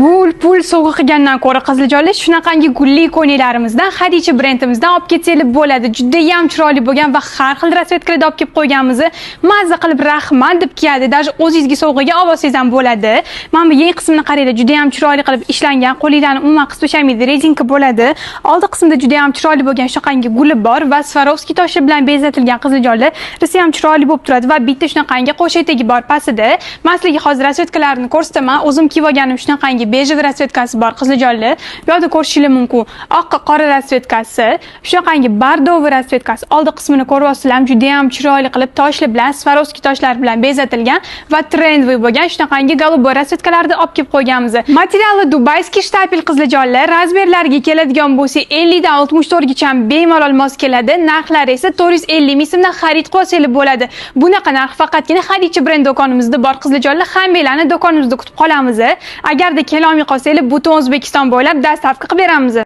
Gul pul sovg'a qilgandan ko'ra, qizlarjonlar, shunaqangi gulli ko'ylaklarimizdan Hadicha brendimizdan olib ketsangiz bo'ladi. Judayam chiroyli bo'lgan va har xil расцветка larda olib kelib qo'yganmiz. Mazza qilib rahmat deb kiyadi. Даже o'zingizga sovg'aga olib olsangiz ham bo'ladi. Mana bu yeng qismini qaranglar, judayam chiroyli qilib ishlangan. Qo'linglarni umuman qisib tashlamaydi, резинка bo'ladi. Oldi qismida judayam chiroyli bo'lgan shunaqangi guli bor va Swarovski toshi bilan bezatilgan, qizlarjonlar. Rosa ham chiroyli bo'lib turadi va bitta shunaqangi qo'sha etagi bor pastida. Men sizlarga hozir расцветка larini ko'rsataman. O'zim kiyib olganim shunaqangi бежевый расцветка si bor, qizlarjonlar. Bu yerda ko'rishingiz mumkin. Oq qora расцветка si, shunaqangi бордовый расцветка si. Oldi qismini ko'ryapsizlar, juda ham chiroyli qilib toshlar bilan, Swarovski toshlar bilan bezatilgan va трендовый bo'lgan shunaqangi голубой расцветка larda olib kelib qo'yganmiz. Materiali дубайский штапель, qizlarjonlar. Размер lariga keladigan bo'lsak, 50 dan 64 gacha bemalol mos keladi. Narxlari esa 450 ming so'mdan xarid qilsangiz bo'ladi. Bunaqa narx faqatgina Hadicha brend do'konimizda bor, qizlarjonlar. Hammanglarni do'konimizda kutib qolamiz. Agarda kelolmay qolsangiz, butun O'zbekiston bo'ylab доставка qilib beramiz.